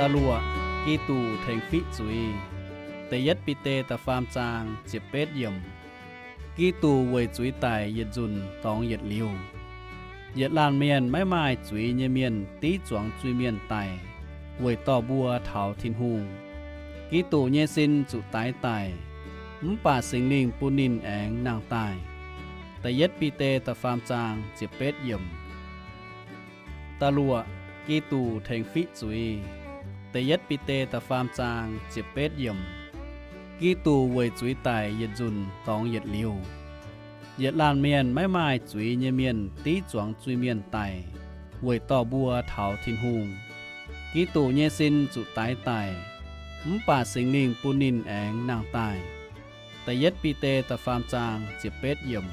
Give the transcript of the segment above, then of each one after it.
Da'luoqc, Giduc tengx fiqv zuiz. Da'yietv Bide da'faam zaang ziepc betv yiemc. Giduc weic zuiz daic yietc nzunc dorngx yietc liuz. Yietc laanh mienh maiv maaih zuiz nyei mienh div zuangx zuiz-mienh daic, weic dorh mbuo taux Tin-Hungh. Giduc nyei sin zuqc daix daic, mv baac Singx Lingh bun ninh aengx nangh daaih. Da'yietv Bide da'faam zaang ziepc betv yiemc. Da'luoqc, Giduc tengx fiqv zuiz. Da'yietv Bide da'faam zaang ziepc betv yiemc. Giduc weic zuiz daic yietc nzunc dorngx yietc liuz. Yietc laanh mienh maiv maaih zuiz nyei mienh div zuangx zuiz-mienh daic, weic dorh mbuo taux Tin-Hungh. Giduc nyei sin zuqc daix daic, mv baac Singx Lingh bun ninh aengx nangh daaih. Da'yietv Bide da'faam zaang ziepc betv yiemc.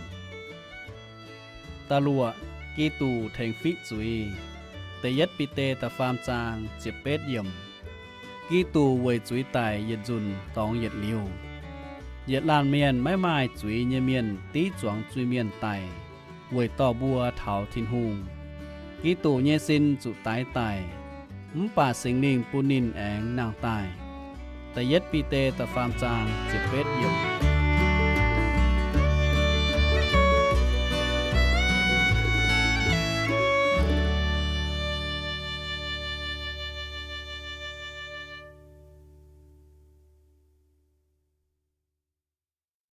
Da'luoqc, Giduc tengx fiqv zuiz. Da'yietv Bide da'faam zaang ziepc betv yiemc. Giduc weic zuiz daic yietc nzunc dorngx yietc liuz. Yietc laanh mienh maiv maaih zuiz nyei mienh div zuangx zuiz-mienh daic, weic dorh mbuo taux Tin-Hungh. Giduc nyei sin zuqc daix daic, mv baac Singx Lingh bun ninh aengx nangh daaih. Da'yietv Bide da'faam zaang ziepc betv yiemc.